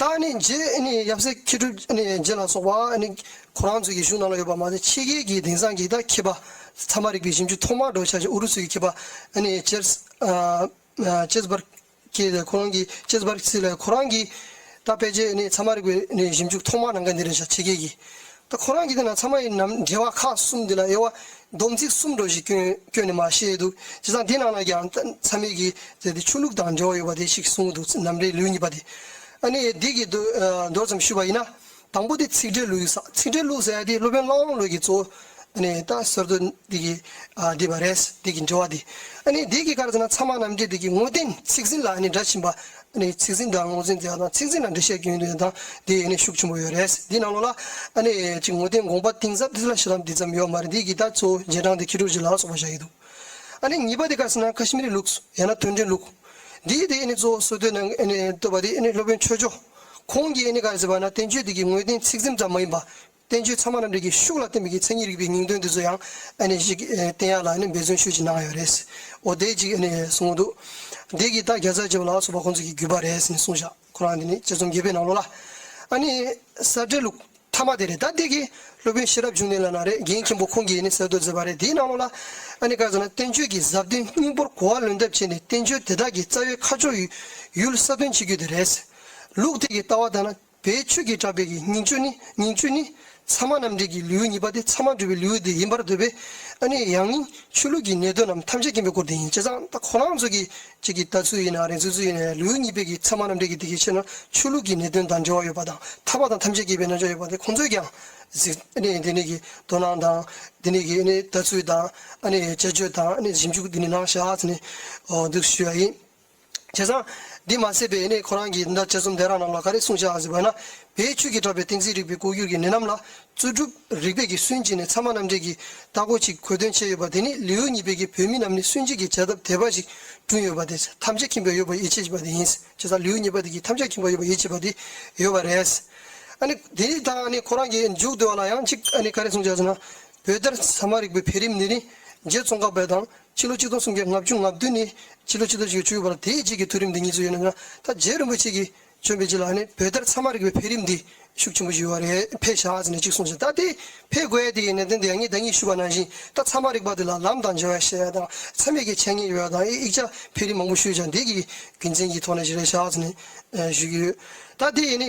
ད་ནི་རྗེ་ནི་ཡབ་སྲས་མཁས་གྲུབ་ནི་རྗེ་ལ་སོགས་པ་ནི་ཁོ་རང་ཚོ་གི་གཞུང་ནང་ལ་ཡོད་པ་མ་ཟད། ཕྱི་རྒྱལ་གྱི་དེང་སང་གི་ད་མཁས་པ་ཚད་མ་རིག་པའི་ཞིབ་འཇུག་ཐོག་མར་འགྲོ་ཆ་ཞིག་ཨུ་རུ་སུ་གི་མཁས་པ་ནི་ཅེར་ཨ་ཅེར་སྦར་གྱི་ཁོ་རང་གི་ཅེར་སྦར་སི་ལ་ཁོ་རང་གི་ད་ཕལ་ཆེར་ནི་ཚད་མ་རིག་པའི་ནི་ཞིབ་འཇུག་ཐོག་མ་གནང་མཁན་འདི་རེད་ཤག་ཕྱི་རྒྱལ་གྱི། ད་ཁོ་རང་གིས་དེ་ན་ཚད་མ་ཡི་ནང་འགྲེལ་པ་ཁག་གསུམ་འདི་ལ་དབྱེ་བ་སྡོམ་ཚིག་གསུམ་འདྲ་ཞིག་བསྐྱོན་བསྐྱོན་ནས་མར་བཤད་འདུག་བྱས་ཙང་དེ་ནང་ལ་ཀྱང་ད་ཚད་མའི་གི་དེ་དེ་ཆོས་ལུགས་དང་འབྲེལ་བ་ཡོད་པ་དེ་ཞིག་གསུངས་འདུག་རྣམ་འགྲེལ་ལེའུ་གཉིས་པ་དེ། ཨ་ནི་འདི་གི་མདོ་ཨ་མདོར་ཙམ་ཞུས་པ་ཡིན་ན། དང་པོ་དེ་ཚིག་འགྲེལ་ལུགས་ཡིན་ས། ཚིག་འགྲེལ་ལུགས་ཟེར་ཡ་དེ་སློབ་དཔོན་བླ་མ་ལུགས་ཀྱི་གཙོ་བོ་ཨ་ནི་ད་གསར་གཏོད་འདི་གི་ཨ་འདི་པ་རེད། འདི་གི་འགྲེལ་བ་དེ། ཨ་ནི་འདི་གི་ག་རེ་ཟེར་ན། ཚད་མ་རྣམ་འགྲེལ་འདི་གི་དངོས་བསྟན་ཚིག་ཟིན་ལ་ཨ་ནི་འདྲ་ཕྱིན་པ། ཨ་ནི་ཚིག་ཟིན་དང་དངོས་ཟིན་ཟེར་ཡ་དང་། ཚིག་ཟིན་ལ་འགྲེལ་བཤད་སྐྱོན་དུ་ཡ་དང་། དེ་ཨ་ནི་ཤུགས་ཆེན་པོ་ཡོད་རེད། འདི་ནང་ལོགས་ལ་ཨ་ནི་ཅིག་དངོས་བསྟན་དགོངས་པ་གཏིང་ཟབ་དེ་ལ་ཞེ་དྲག་འདི་ཙམ་ཡོད་མ་རེད། འདི་གི་ད་གཙོ་བོ་རྗེས་འབྲང་དེ་མཁས་གྲུབ་རྗེ་ལ་སོགས་པ་བཞག་ཡོད་འདུག་ཨ་ནི་གཉིས་པ་དེ་ག་རེ་ཟེར་ན། ཀ་ཤི་མིར་ལུགས་ཡང་ན་དོན་འགྲེལ་ལུགས། འདི་དེ་ཨ་ནི་གཙོ་བོ་སོ་ཏོ་ནང་ཨ་ནི་བསྟོད་པ་དེ་ཨ་ནི་སློབ་དཔོན་ཆོས་མཆོག་ཁོང་གིས་ཨ་ནི་ག་རེ་ཟེར་བ་ན། བསྟན་བཅོས་འདི་གི་དངོས་བསྟན་ཚིག་ཟིན་ཙམ་མ་ཡིན་པ། བསྟན་བཅོས་ཚད་མ་རྣམ་འགྲེལ་གྱི་ཤུགས་ལ་བརྟེན་པའི་གི་མཚན་ཉིད་རིག་པའི་སྙིང་དོན་དེ་ཚོ་ཡང་ཨ་ནི་ཞིག་ཨེ་བསྟན་ཡག་ལ་ཨ་ནི་འབད་བརྩོན་ཤུགས་ཅིག་གནང་ཡོད་རེད། འོ་དེ་ཅིག་ཨ་ནི་གསུངས་འདུག་དེ་གི་ད་བརྒྱ་རྩ་བརྒྱད་པ་ལ་སོགས་པ་ཁོང་ཚོ་གི་བརྒྱུད་པ་རེད་ཟེར་ནས་གསུངས་བཞག་ཁོ་རང་འདི་ནི་དཔྱད་རྩོམ་རྒྱས་པའི་ནང་ལོགས་ལ། ཨ་ནི་གསར་འགྲེལ་ལུགས་ཐ་མ་དེ་རེད། ད་དེ་གི་སློབ་དཔོན་ཤེས་རབ་འབྱུང་གནས་ལབ་ན་རེད། རྒན་མཁན་པོ་ཁོང་གིས་ཨ་ནི་གསར་གཏོད་མཛད་པ་རེད། དེའི་ནང་ལོགས་ལ་ཨ་ནི་ག་རེ་ཟེར་ན། བསྟན་བཅོས་ཀྱི་ཟབ་དོན་སྙིང་པོར་གོ་བ་ལོན་ཐབས་བྱས་ནས། བསྟན་བཅོས་དེ་དག་གི་རྩ་བའི་ཁ་ཕྱོགས་ཡུལ་ཡུལ་གསལ་སྟོན་བྱེད་རྒྱུ་དེ་རེད། ལུགས་དེ་གི་ལྟ་བ་ལྟར་ན། བོད་ཆོས་ཀྱི་གྲགས་པའི་གི་སྙིང་བཅུད་ནི། སྙིང་བཅུད་ནི། ཚད་མ་རྣམ་འགྲེལ་གྱི་ལེའུ་གཉིས་པ་དེ་ཚད་མ་སྒྲུབ་པའི་ལེའུ་དེ་ཡིན་པར་འདོད་པས། ཨ་ནི་ཡང་སྙིང་ཆོས་ལུགས་ཀྱི་ནད་གདོན་རྣམས་ཐམས་ཅད་མཁྱེན་པའི་སྐོར་དེ་ཡིན། བྱས་ཙང་ད་ཁོ་རང་ཚོ་གི་གཅིག་གི་ལྟ་ཚུལ་ཡིན་ན་རེད། ཚུལ་ཚུལ་ཡིན་ན་ཡང་ལེའུ་གཉིས་པའི་གི་ཚད་མ་རྣམ་འགྲེལ་གྱི་དེ་གི་ཕྱིར་ན་ཆོས་ལུགས་ཀྱི་ནད་གདོན་དང་འབྲེལ་བ་ཡོད་པ་དང་། ཐར་པ་དང་ཐམས་ཅད་མཁྱེན་པའི་རྣལ་འབྱོར་ཡོད་པ་དེ་ཁོང་ཚོས་ཀྱང་གཟིགས་ནས་དེ་ནས་ཀྱི་དོ་སྣང་དང་། དེ་ནས་ཀྱི་ནི་ལྟ་ཚུལ་དང་། ཨ་ནི་དཔྱད་བརྗོད་དང་། ཨ་ནི་ཞིབ་འཇུག་དེ་ནི་གནང་བཞག་ཟེར་ནས་འོ་འདུག་ཞུ་ཡ་ཡིན། བྱས་ཙང་། འདི་མ་ཟད་པའི་ནི་ཁོ་རང་གིས་ད་དཔྱད་རྩོམ་དེ་རང་ནང་ལ་ག་རེ་གསུངས་བཞག་ཟེར་བ་ན། བོད་ཆོས་ཀྱི་གྲགས་པའི་བསྟན་འཛིན་རིག་པའི་ལྐོག་གྱུར་གྱི་ནད་རྣམས་ལ། རྩོད་སྒྲུབ་རིགས་པས་ཀྱི་སུན་འབྱིན་ནས་ཚད་མ་རྣམ་འགྲེལ་གྱི་ལྟ་སྒོ་ཅིག་གོ་སྟོན་བྱས་ཡོད་པ་དེ་ནི། ལེའུ་གཉིས་པའི་གི་བོད་མི་རྣམས་ནི་སུན་འབྱིན་གྱི་བྱ་ཐབས་དད་པ་ཞིག་བསྐྲུན་ཡོད་པ་དེ། ཐམས་ཅད་མཁྱེན་པའི་དབྱེ་བ་ཡིད་ཆེས་བྱེད་པ་དེ་ཡིན། བྱས་ཙང་ལེའུ་གཉིས་པ་དེ་གིས་ཐམས་ཅད་མཁྱེན་པའི་དབྱེ་བ་ཡིད་ཆེས་པ་དེ་ཡོད་པ་རེད། ཨ་ནི་དེ་ནི་ད་ཨ་ནི་ཁོ་རང་གིས་མཇུག་བསྡུ་བ་ལ་ཡང་གཅིག་ཨ་ནི་ག་རེ་གསུངས་བཞག་ཟེར་ན། བོད་ལྟར་ཚད་མ་རིག་པའི་འཕེལ་རིམ་འདི་ནི། རྗེ་ཙོང་ཁ་པ་དང་། ཕྱི་ལོ་ཆིག་སྟོང་སུམ་བརྒྱ་ལྔ་བཅུ་ང་བདུན་ནས་ཕྱི་ལོ་ཆིག་སྟོང་བཞི་བཅུ་བར་དེའི་རྗེས་ཀྱི་མཐོ་རིམ་འདི་གཉིས་ཚོ་ཡོད་ན། ད་རྗེ་རིན་པོ་ཆེ་གིས་བྱོན་པའི་རྗེས་ལ་ནི་བོད་ལྟར་ཚད་མ་རིག་པའི་འཕེལ་རིམ་འདི་ཤུགས་ཆེན་པོ་ཞིག་ཡོད་རེད། འཕེལ་བཞག་ཟེར་ནས་གཅིག་གསུངས་ཤིང་། ད་དེ་འཕེལ་དགོས་ཡ་དེ་ཡིན་ནའི་དེ་འདི་ཡང་ངས་ད་གིན་ཞུས་པ་ནང་བཞིན། ད་ཚད་མ་རིག་པ་དེ་ལ་ལམ་དང་འབྲེལ་བ་བཤད་ཡ་དང་། ཚད་མའི་གི་འཆད་ཉན་ཡོད་ཡ་དང་། ཨེ་ཡིག་ཆ་འཕེལ་རིམ་མང་པོ་ཞུས་ཀྱང་། དེ་གི་རྒྱུ་མཚན་གྱི་ཐོག་ནས་ཞིག་རེད་བཞག་ཟེར་ནས་ཞུ་གི་ཡོད། ད་དེ་ཡིན་ནི།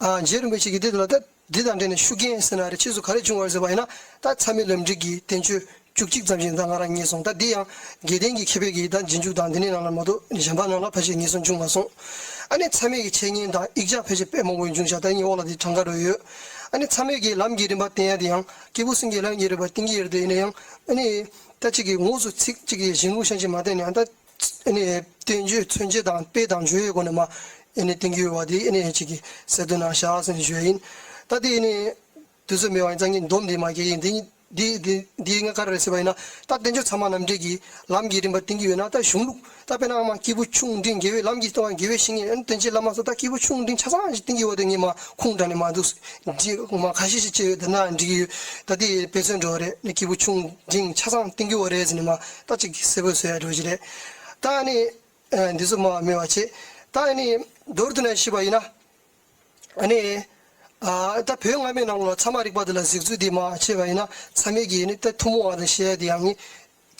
རྗེ་རིན་པོ་ཆེ་གིས་དེ་དེ་ལ་ད་འདི་དང་འབྲེལ་ནས་ཤུགས་རྐྱེན་ཟེར་ན་རེད། ཕྱིས་སུ་ག་རེ་བྱུང་བ་རེད་ཟེར་བ་ཡིན་ན། ད་ཚད་མའི་ལམ་རིམ་གྱི་བསྟན་བཅོས། བཅུ་གཅིག་ཙམ་ཞིག་ད་ང་རང་རྙེད་སོང་། ད་འདི་ཡང་དགེ་ལྡན་གྱི་མཁས་པའི་གི་ད་རྗེས་འཇུག་དང་འདི་ནས་ནང་ལ་མ་གཏོགས་གཞན་པ་ནང་ལ་ཕལ་ཆེར་ངེས་སོང་བྱུང་མ་སོང་། ཨ་ནི་ཚད་མའི་གི་འཆད་ཉན་དང་ཡིག་ཆ་ཕལ་ཆེར་དཔེ་མང་པོ་བྱུང་ཤག་ད་ངའི་འོག་ལ་དེ་གྲངས་ཀ་འགྲོ་ཡོད། ཨ་ནི་ཚད་མའི་གི་ལམ་གྱི་རིམ་པ་བསྟན་ཡ་དེ་ཡང་སྐྱེས་བུ་གསུམ་གྱི་ལམ་གྱི་རིམ་པ་བསྟན་གྱི་ཡོད་རེད། དེ་ཡིན་ན་ཡང་ཨ་ནི་ད་གཅིག་གི་དངོས་སུ་ཚིག་གཅིག་གི་གཞུང་ལུགས་ཤན་ཅིག་མ་བསྟན་ནའང་ད་ཨ་ནི་བསྟན་བཅོས་མཚོན་བྱེད་དང་དཔེ་དང་བརྗོད་ཡོད་སྒོ་ནས་མ་ཨ་ནི་བསྟན་གྱི་ཡོད་པ་དེ་ཨ་ནི་གཅིག་གི་གསལ་སྟོན་གནང་ཤག་ཟེར་ནས་ཞུ་ཡ་ཡིན། ད་དེ་ཨ་ནི། དུས་ཚོད་མེད་པ་ཡིན་ཙང་ངས་འདོམས་དེ་མ་སྐྱེལ་ཡིན། འདི་འདི་འདི་འདི་ང་ག་རེ་རེད་ཟེར་བ་ཡིན་ན། ད་བསྟན་བཅོས་ཚད་མ་རྣམ་འགྲེལ་གྱི་ལམ་གྱི་རིམ་པ་བསྟན་གྱི་ཡོད་ན། ད་གཞུང་ལུགས་ད་དཔེར་ན་ཨ་མ་སྐྱེས་བུ་ཆུང་འབྲིང་དགེ་བའི་ལམ་གྱི་སྟོང་པ་དགེ་བའི་བཤེས་གཉེན་ཨ་ནི་བསྟན་བཅོས་བླ་མ་སོགས་ད་སྐྱེས་བུ་ཆུང་འབྲིང་ཆ་ཚང་ཞིག་བསྟན་གྱི་ཡོད་དེ་ངས་མ་ཁུངས་དྲངས་ནས་མ་འདུག་འདི་མ་ཁ་ཤས་ཤིག་བཅས་ཡོད་དེ་ན་འགྲིག་གི་ཡོད། ད་དེ་དཔེ་མཚོན་འགྲོ་བ་རེད། ནི་སྐྱེས་བུ་ཆུང་འབྲིང་ཆ་ཚང་བསྟན་གྱི་ཡོད་རེད་ཟེར་ནས་མ་ད་ཅིག་གསལ་པོ་བཟོ་ཡ་འགྲོ་གི་རེད། ད་ཨ་ནི་འདི་ཚོ་མ་མེད་པ་བྱེད། ད་ཨ་ནི་མདོར་བསྡུས་ནས་ཞུས་པ་ཡིན་ན། ཨ་ནི། ཨ་ད་བོད་སྔ་མའི་ནང་ལ་ཚད་མ་རིག་པ་འདི་ལ་གཟིགས་ཚུལ་འདི་མ་བྱས་པ་ཡིན་ན། ཚད་མའི་གི་ནི་ད་ཐུན་མོང་བ་དང་བཤད་ཡ་དེ་ཡང་ནི།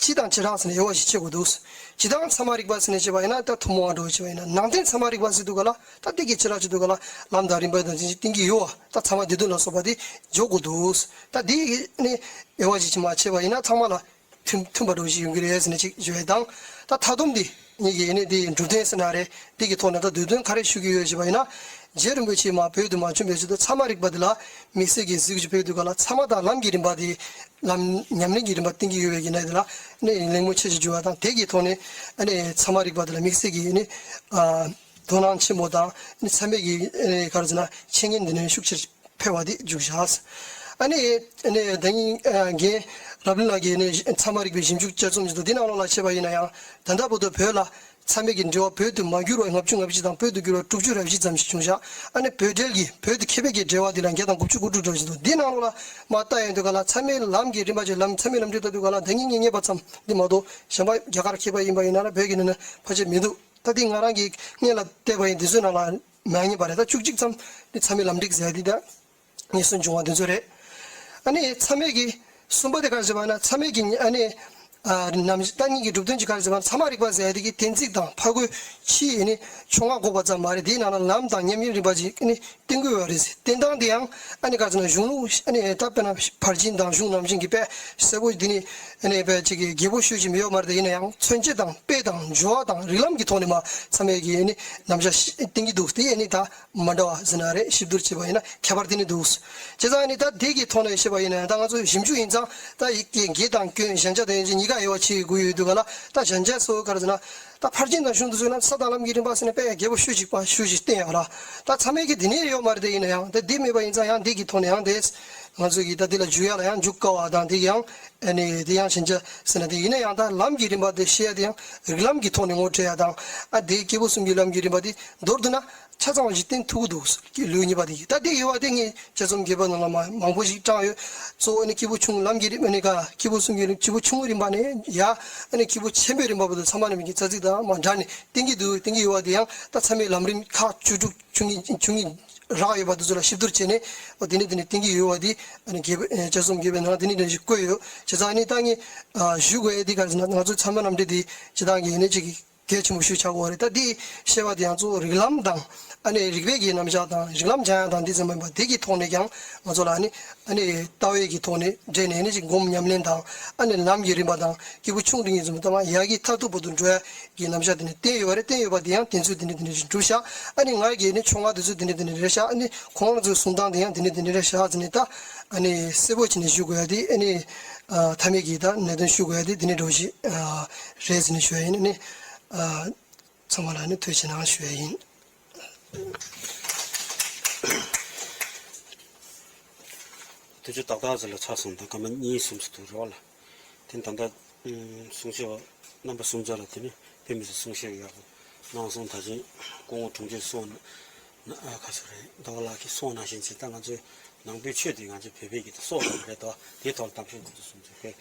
སྤྱི་དང་བྱེ་བྲག་ཟེར་ནས་དབྱེ་བ་ཞིག་ཕྱེ་དགོས་འདུག་སྤྱི་དང་ཚད་མ་རིག་པ་ཟེར་ནས་བཤད་པ་ཡིན་ན་ད་ཐུན་མོང་བ་འགྲོ་བ་བྱས་པ་ཡིན་ན། ནང་བསྟན་ཚད་མ་རིག་པ་ཟེར་དུས་ག་ལ་ད་དེ་གི་བྱེ་བྲག་ཅིག་དུས་ག་ལ་ལམ་དང་རིམ་པ་དང་ཅིག་བསྟན་གྱི་ཡོད་པ། ད་ཚད་མ་སྡེ་བདུན་ལ་སོགས་པ་དེ་འཇོག་དགོས་འདུག་ད་དེ་གི་ནི་དབྱེ་བ་ཞིག་མ་ཕྱེ་བ་ཡིན་ན་ཚང་མ་ལ། མཐུན་མཐུན་པ་འདྲ་བོ་ཞིག་ཡོང་གི་རེད་ཟེར་ནས་ཅིག་བརྗོད་ཡ་དང་། ད་མཐའ་སྡོམ་འདི་ཉིད་ཀྱི་ཨ་ནི་འདི་གྲུབ་དོན་ཟེར་ན་རེད། འདི་གི་ཐོག་ནས་ད་བསྡུས་དོན་ག་རེ་ཞུ་གི་ཡོད་ཞེས་པ་ཡིན་ན། རྗེ་རིན་པོ་ཆེས་མ་བོད་དུ་མ་བྱོན་པའི་ཆེད་དུ་ཚད་མ་རིག་པ་འདི་ལ་དམིགས་བསལ་གྱི་གཟིགས་ཞུ་ཕེབས་དུས་ག་ལ་ཚད་མ་དང་ལམ་གྱི་རིམ་པ་འདི་ལམ་ཉམས་ལེན་གྱི་རིམ་པ་བསྟན་གྱི་ཡོད་པའི་གི་གནས་འདི་ལ་ཨ་ནི་གླེང་མོལ་ཆེ་ཞིག་བརྒྱབ་པ་དང་། དེ་གི་ཐོག་ནས་ཨ་ནི་ཚད་མ་རིག་པ་འདི་ལ་དམིགས་བསལ་གྱི་ཨ་ནི་དོ་སྣང་ཆེན་པོ་དང་ཨ་ནི་ཚད་མའི་གི་ཨ་ནི་ག་རེ་ཟེར་ན་འཆད་ཉན་འདི་ནས་ཤུགས་ཆེར་ཕེབས་པ་དེ་མཇུག་བཞག་ཨ་ནི་ཨ་ནི་ད་ཉིན་རྒན་རབ་གླིང་ལགས་ཀྱིས་ནི་ཚད་མ་རིག་པའི་ཞིབ་འཇུག་དཔྱད་རྩོམ་ཞིག་འདུག་འདི་ནང་ལོགས་ལ་བྱས་པ་ཡིན་ན་ཡང་། ད་ལྟ་བར་དུ་བོད་ལ་ཚད་མའི་གི་འགྲེལ་བ་བོད་དུ་མ་བསྒྱུར་བ་ལྔ་བཅུ་ང་བཞི་དང་བོད་དུ་བསྒྱུར་བ་དྲུག་ཅུ་རེ་བཞི་ཙམ་ཞིག་བྱུང་ཤག་ཨ་ནི་བོད་འགྲེལ་གྱི་བོད་དུ་མཁས་པའི་གི་འགྲེལ་བ་འདི་ལ་བརྒྱ་དང་དགུ་བཅུ་གོ་དྲུག་འདྲ་ཞིག་འདུག་འདི་ནང་ལོགས་ལ་མ་ལྟ་ཡོང་དུས་ག་ལ་ཚད་མའི་ལམ་གྱི་རིམ་པ་ཅིག་ལམ་ཚད་མའི་ལམ་འགྲེལ་ལྟ་དུས་ག་ལ་ད་ཉིན་ངས་རྙེད་པ་ཙམ་འདི་མ་གཏོགས་གཞན་པ་རྒྱ་གར་མཁས་པ་ཡིན་པ་ཡིན་ན་ར་བོད་ཀྱི་ནང་ན་ཕལ་ཆེར་མི་འདུག་ད་འདི་ང་རང་གིས་སྔོན་ལ་བལྟས་པ་ཡིན། འདི་ཚོའི་ནང་ལ་མ་རྙེད་པ་རེད། ད་བཅུ་གཅིག་ཙམ་འདི་ཚད་མའི་ལམ་འགྲེལ་ཟེར་ཡ་འདི་ད་ངེས་སོང་བྱུང་བ་འདི་ཚོ་རེད། ཨ་ནི་ཚད་མའི་གི་གསུམ་པ་དེ་ག་རེ་ཟེར་བ་ན། ཚད་མའི་གི་ཨ་ནི་ཨ་རྣམ་གཞག་ད་གཉིས་ཀྱི་གྲུབ་དོན་གྱི་ག་རེ་ཟེར་བ་ན། ཚད་མ་རིག་པ་ཟེར་ཡ་དེ་གི་གཏན་ཚིགས་དང་ཕར་རྒོལ་ཕྱིའི་ཨ་ནི་ཕྱོགས་སྔ་འགོག་པ་ཙམ་མ་རེད། དེའི་ནང་ན་ལམ་དང་ཉམས་ལེན་རིམ་པ་ཅིག་ཨ་ནི་བསྟན་དགོས་པ་རེད། བསྟན་སྟངས་དེ་ཡང་ཨ་ནི་ག་རེ་ཟེར་ན་གཞུང་ལུགས་ཨ་ནི་ད་དཔེར་ན་ཕར་ཕྱིན་དང་གཞུང་རྣམ་བཞིན་གྱི་དཔེ་གསལ་པོ་འདི་ནི་ཨ་ནི་དཔེ་ཅིག་གི་རྒྱས་པོ་ཤོད་ཀྱི་མི་ཡོད་མ་རེད། དེ་ཡིན་ན་ཡང་མཚོན་བྱེད་དང་དཔེ་དང་སྦྱོར་བ་དང་རིགས་ལམ་གྱི་ཐོག་ནས་མ་ཚད་མའི་གི་ཨ་ནི་རྣམ་གཞག་བསྟན་གྱི་འདུག་དེ་ཨ་ནི་ད་མ་འདྲ་བ་ཟེར་ན་རེད། ཞིབ་བསྡུར་བྱས་པ་ཡིན་ན་ཁྱད་པར་དེ་ནི་འདུག་བྱས་ཙང་ཨ་ནི་ད་དེ་གི་ཐོག་ནས་བཤད་པ་ཡིན་ན་ཡང་། ད་ང་ཚོ་ཞིབ་འཇུག་ཡིན་ཙང་ད་ཡི་གེ་དགེ་དང་སྐྱོན་གཞན་ཆ་དང་ཡན་ཆད་གཉིས་ཀ་དབྱེ་བ་ཕྱེ་དགོས་ཡོད་དུས་ག་ལ། ད་གཞན་ཆ་སོགས་ག་རེ་ཟེར་ན། ད་ཕར་ཕྱིན་དང་གཞུང་དུ་བཟུང་ན་ས་དང་ལམ་གྱི་རིམ་པ་ཟེར་ནས་དཔེ་རྒྱས་པོ་ཤོད་ཅིག་པ་ཤོད་ཅིག་བསྟན་ཡོད་ར། ད་ཚད་མའི་གི་དེ་ནས་ཡོད་མ་རེད། དེ་ཡིན་ན་ཡང་ད་འདི་མེད་པ་ཡིན་ཙང་ཡང་འདི་གི་ཐོག་ནས་ཡང་དེ་ང་ཚོ་གི་ད་འདི་ལ་འཇུག་ཡ་ལ་ཡང་འཇུག་དཀའ་བ་དང་། དེ་ཡང་ཨ་ནི་དེ་ཡང་གཞན་ཆ་ཟེར་ན་དེ་ཡིན་ན་ཡང་། ད་ལམ་གྱི་རིམ་པ་དེ་བཤད་ཡ་དེ་ཡང་རིགས་ལམ་གྱི་ཐོག་ནས་ངོ་སྤྲད་ཡ་དང་། ཨ་དེ་སྐྱེས་བུ་གསུམ་གྱི་ལམ་གྱི་རིམ་པ་དེ་མདོར་བསྡུ་ན་ཆ་ཚང་བ་ཞིག་བསྟན་ཐུབ་ཀྱི་འདུག་ལེའུ་གཉིས་པ་དེ་ཡིན། ད་དེ་ཡོད་པ་དེ་ངས་དཔྱད་རྩོམ་རྒྱས་པ་ནང་ལ་མ་མང་པོ་ཞིག་བགྲངས་ཡོད། གཙོ་བོ་ནི་སྐྱེས་བུ་ཆུང་ངུ་ལམ་གྱི་རིམ་པ་ནས་ཀ་སྐྱེས་བུ་གསུམ་གྱི་རིམ། སྐྱེས་བུ་ཆུང་ངུའི་རིམ་པ་ནས་ཡ་ཨ་ནི་སྐྱེས་བུ་ཆེན་པོའི་རིམ་པ་བར་དུ་ཚད་མ་རྣམ་འགྲེལ་གྱི་རྩ་ཚིག་དང་མ་སྦྲགས་ནས་བསྟན་གྱི་འདུག་བསྟན་གྱི་ཡོད་པ་དེ་ཡང་ད་ཚད་མའི་ལམ་རིམ་ཁག་བཅུ་དྲུག་བཅུ་གཉིས་བཅུ་གཉིས་རག་ཡོད་པ་དེ་ཚོ་ལ་ཞིབ་བསྡུར་བྱས་ནས། འོ་དེ་ནས་དེ་ནས་བསྟན་གྱི་ཡོད་པ་དེ་ཨ་ནི་རྒྱས་པ་ཨ་དཔྱད་རྩོམ་རྒྱས་པའི་ནང་དེ་ནས་དེ་ཞིག་བཀོད་ཡོད། བྱས་ཙང་ཨ་ནི་ད་ངས་ཨ་ཞུ་དགོས་ཡ་དེ་ག་རེ་ཟེར་ན། ང་ཚོའི་ཚད་མ་རྣམ་འགྲེལ་དེ་སྤྱིར་བཏང་གི་ཨ་ནི་ཅིག་གལ་ཆེན་པོ་ཞིག་ཆགས་ཀྱི་ཡོད་རེད། ད་འདི་བཤད་པ་དེ་ཡང་གཙོ་བོ་རིགས་ལམ་དང་ཨ་ནི་རིགས་པའི་གི་རྣམ་གཞག་དང་རིགས་ལམ་སྦྱང་ཡ་དང་འདི་ཙམ་མིན་པར་དེ་གི་ཐོག་ནས་ཀྱང་ང་ཚོ་ལ་ཨ་ནི་ཨ་ནི་ལྟ་བའི་གི་ཐོག་ནས་འབྲེལ་ནས་ཨ་ནི་ཅིག་སྒོམ་ཉམས་ལེན་དང་ཨ་ནི་ལམ་གྱི་རིམ་པ་དང་སྐྱེས་བུ་ཆུང་འབྲིང་གཉིས་ཙམ་ལྟ་བ་ཡ་གི་མཐར་ཐུག་བར་དུ་འགྲོ་ཡ་གི་རྣམ་གཞག་དེ་ནི་བསྟན་ཡོད་པ་རེད། བསྟན་ཡོད་པ་དེ་ཡང་དེ་ཚོས་དེ་ནི་དེ་ནི་གྲུབ་ཤག་ཨ་ནི་ང་གིས་ནི་ཕྱོགས་སྔ་དེ་ཚོས་དེ་ནི་དེ་ནི་རེད་ཤག་ཨ་ནི་ཁོང་རང་ཚོའི་གསུང་སྟངས་དེ་ཡང་དེ་ནི་དེ་ནི་རེད་ཤག་ཟེར་ནས་ད་ཨ་ནི་གསལ་པོ་བྱས་ནས་ཞུ་དགོས་ཡ་དེ་ཨ་ནི། ཨ་མཐའ་མའི་གི་ད་གནད་དོན་ཞུ་དགོས་ཡ་དེ་དེ་ནས་འགྲོ་ཞིག་ཨ་རེད་ཟེར་ནས་ཞུ་ཡ་ཡིན། ཨ་ནི་ཨ་ཚང་མ་ལ་ནི་ཐུགས་རྗེ་གནང་ཞུ་ཡ་ཡིན། དུས་ཚོད་ཏག་ཏག་ཙམ་ལ་ཚར་སོང་། ད་སྐར་མ་གཉིས་གསུམ་ཙམ་འདུག་རེད་བ་ལ། དེ་ད་ལྟ་གསུང་བཤད་པ་རྣམ་པ་གསུམ་ཆ་ལ་དེ་ནི་དཔེ་མི་སྲིད་གསུང་བཤད་ཡག་པོ་གནང་སོང་། ད་ཅིང་སྐུ་ངོ་དྲུང་ཆེ་སོང་ན་ཨ་ཁ་སོ་རེད། ཟླ་བ་ལགས་ཀྱིས་གསུངས་ནང་བཞིན་བྱས། ད་ང་ཚོའི་ནང་པའི་ཆོས་དེ་ང་ཚོའི་བོད་པའི་གི་ད་སྲོག་ཙམ་རེད་དོ། དེའི་ཐོག་ལ་གཏམ་བཤད་འགོ་འཛུགས་སོང་ཚེ་དཔེ་